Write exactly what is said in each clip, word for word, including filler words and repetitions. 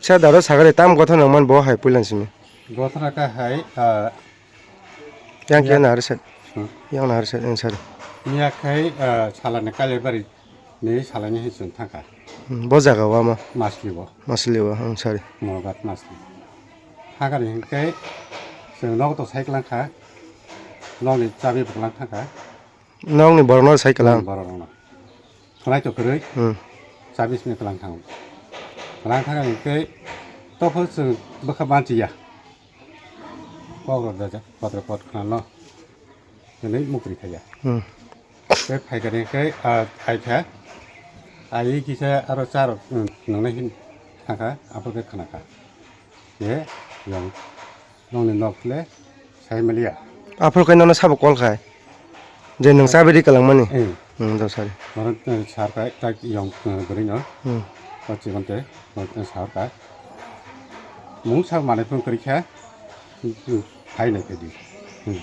Sa daro sagari tam gotha nangman bo hai puilan simi. Gothana ka hai, ah, Yang kiya ya. Nahar set. Hmm. Yang nahar set, yang sari. Miya khai, ah, salani Kailaibari ni salani hin chwng thangkha. Hmm, bo jaga wa ma? Masli bo. Masli bo, hmm, sari. Mogat Masli. Thangkha ni hinkai chwng nogo to cycle langkha. Nogni chabi bwklang thangkha. Nogni borokno cycle lang? Hmm, borokno. Khwnai to kwrwi. Hmm. Chabi sini kwlang thango. Kwlang thangkha hinkai topho chwng bwkha manchiya. Kok rok dajak, kotre kot khna no. Hwnwi mukri thaya. Hmm. Tei phaikani khe, ah, ai kha. Ai kisa aro cha rok, hmm, nwngnai hin thangkha, aphuru khe khna kha. Ye, yong, nongni nok le sai maliya. Aphuru khe nono sabo call khai. Je nwng chabi ri kwlangmani. Eh. Hmm, do sari. Oro, eh, sar kha, tak yong, eh, bwrwi no. Hmm. O chikon te, o, eh, sar kha. Mung sa manai phone kwrwi kha, phai nai khe di. Hmm.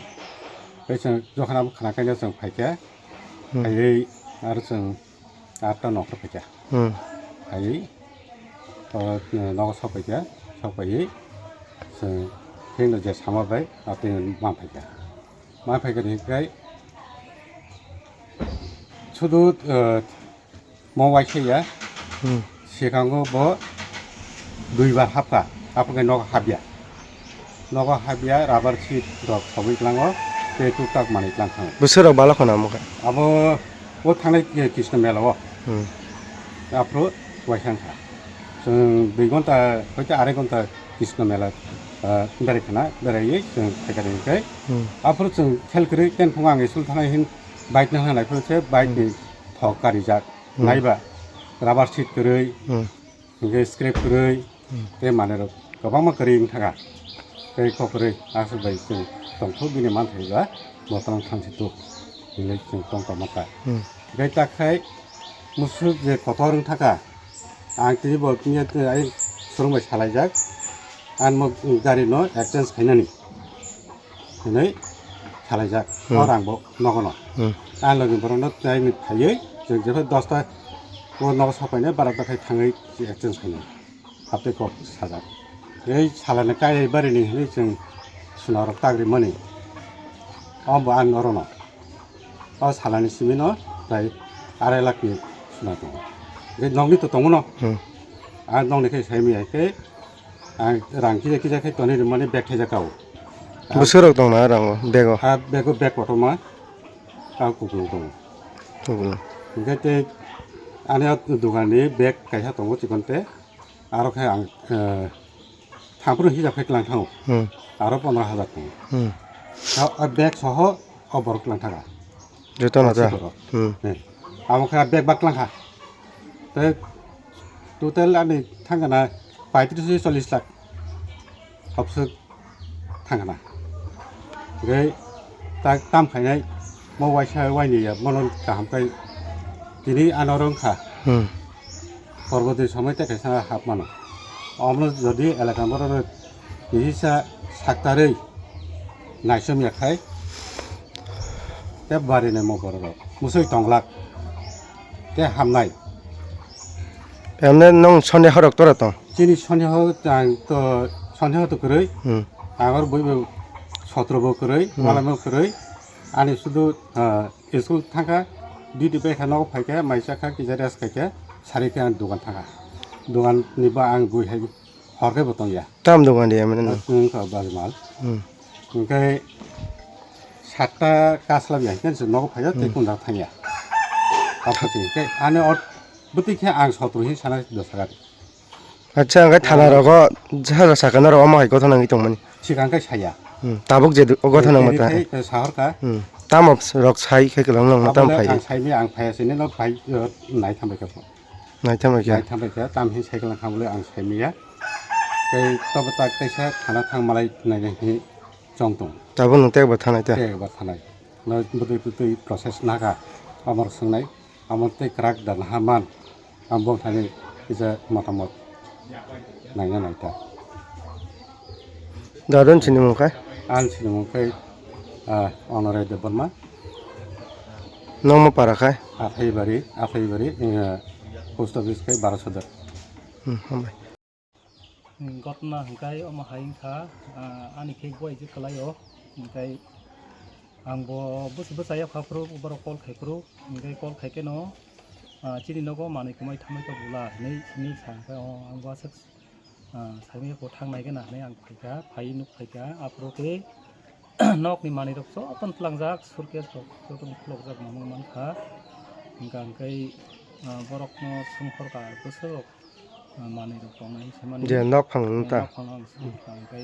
Tei chwng jokhon abo khna khe chwng phai khe, hmm, phaiwi aro chwng atta nokho phai kha. Hmm. Phaiwi, o, nogo sok phai kha, sok phaiwi chwng pheno je sama bai, atwi ma phai kha. Ma phai kha ni khe, sudu, o, Mo waisa ya. Hmm. Sikango bo duibar hapkha, aphuru khe nogo hapya. Nogo hapya, rubber sheet rok khogwi tlango, tei tuktak manwi tlang thango. Bwswk rok balo khna omo khe? Abo o thangnai Krishna mela o. Hmm. Aphuru waisa wngkha. Chwng dui ghonta, hoite arai ghonta Krishna mela, ah, berai khna, beraiwi chwng phaikha hwnkhe. Hmm. Aphuru chwng khel kwrwi, ten phungo ang school thanai hin bike no hwnai phuru se bike ni thok karijak. Hmm. Naiba rubber sheet kwrwi, hmm, hwnkhe scrap kwrwi, hmm, tei manwi rok kwbangma kwrwi wng thaka. Tei kok kwrwi aswk bai chwng tongthok bini manthai ba botorong thang si tuk hinwi chwng tong tongma kha. Hmm. Tei tak khai musuk je kotor wng thaka, ang tini bo tini ai surung bai salaijak, ang mo gari no exchange khainani. Hinwi salaijak. Hmm. O rang bo nogono. Hmm. Ang logi borokno tei ni phaiwi chwng jephe dosta o nogo sok painai, barota khai thangwi exchange khainai. Haptwi kok sajak. Ei salani kairai barini hinwi chwng suna rok tagri mani. O bo ang norono. O salani simino prai arai lakh ni suna tongo. Je nokni to tongo no. Hmm. Ang nokni khai sai maya khe Ang rang kisa kisa khe tonwi rwmani bag thaijak kao. Bwswk rok tong na rango bag o? Ha bag o bag kotorma. Ang kupulung tongo. Kupulung. Hwnkhe tei ani o dogan ni bag kaisa tongo chikon te. Aro khe ang, eh, thampru hisab khe tlang thango. Hmm. Aro pondro hajar tongo. Hmm. Ha, o bag soho o borok tlang thaga. Joto no ta? Borok. Hmm. Eh, amo khe bag bak tlang kha. Tei total ani thangana paitris se chollis lakh. Hopswk thangana. Tei tak tam khainai mo waisa waini ya mono kaham kai tini ano rwng kha. Hmm. Porbotni somoi tei kaisa hap mano. Omo jodi elaka borok rok kisa saktarwi naisom ya khai tei bari nai mo borok rok musui tonglak tei hamnai. Emne nong sondeho rok tora tong? Chini sondeho ang to sondeho to kwrwi. Hmm. Ang oro bui bo sotro bo kwrwi, hmm, malai bo kwrwi. Ani sudu, ah, School thangkha, duty bai kha, nogo phaikha, mai chakha, kisa rest khaikha, sari khe ang dogan thangkha. Dogan ni ba ang gui hai hor khe bo tongya. Tam dogan de mane no? Wngkha bari mal. Hmm. Hwnkhe satta kaslam ya, hwnkhe se nogo phaiya, tei, hmm, kunda thangya. Aphuti khe ani or bwtwi khe ang sotro hi sana dosa gari. Acha, hwnkhe thana rogo jahaj sakha norok omo hai gotha nangwi tongmani. Sikang khe saya. Hmm, tabuk je o gotha nangma ta. Tini khai, eh, sahor kha. Hmm, tamo rok sai khe kwlwng nangma tam. Abole phai. Ang saimi ang phaya sini no phai, eh, nai thambai kha. Nai thambai kha. Nai thambai kha, tam hin cycle kha bole ang saimi ya. Tei tobo tak teisa thana thang malai nai nai hi chong tong. Tabuk nwng tek ba thanai ta? Tek ba thanai. No bwtwi bwtwi process naga. Amor swngnai. Amo tei kwrak da naha man, ang bong thani kisa motamot naina naita. Dadon sinimung khai? Ang sinimung khai, ah, Honorai Debbarma. Nongma para khai? Athaibari, Athaibari, eh, post office khai Baro Sodor. Hmm, hambai. Gotna hwnkhe omo hai wngkha, ah, ani khe buai je kwlaio, hwnkhe ang bo bwsai bwsai yapha phuru borok call khai phuru, hwnkhe call khai kheno, ah, chini nogo manwi kwmai thamai kha bula hinwi simi sa hwnkhe, o ang bo aswk, ah, saimanya bo thang nai gana hinwi ang phaikha, phai nuk phaikha, aphuru khe nokni manwi rok jotono tlangjak, suitcase rok jotono khulokjak mamang mankha, hwnkhe ang khe, ah, borokno songkhorkha bwswk rok. Ah, manwi rok tongnai se mani. Je nok phang wng ta. Nok phang wng se wng kha, hwnkhe,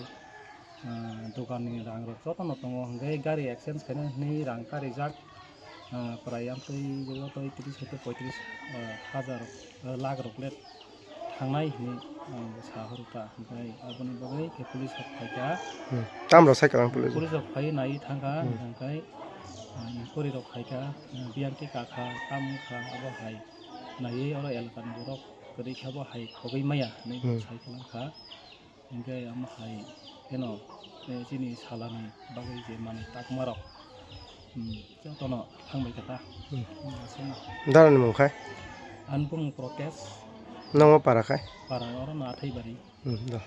ah, dokanni rang rok jotono tongo, hwnkhe gari exchange khaina hinwi rang karijak, ah, prai amtwi joto tris haikhe poitris, ah, hajar, ah, lakh rok le thangnai hinwi, ah, sa horo ta, hwnkhe aboni bagwi khe police rok phaikha. Hmm. Tamrok sai kwrwng police? Police rok phaiwi naiwi thangkha, hmm, hwnkhe, ah, inquiry rok khaikha, ah, biyang khe kakha, tam wngkha, abo hai naiwi oro elakani borok kwrwi khe bo hai khogwi maya hinwi, hmm, sai kwlangkha. Hwnkhe omo hai kheno, eh, chini salani bagwi je manwi takmarok, hmm, jotono thangbai kha ta. Hmm. Hmm, aswkno. Darani mung khai? Ani bumung Prokesh. Nongo para khai? Para oro no Athaibari. Hmm, da.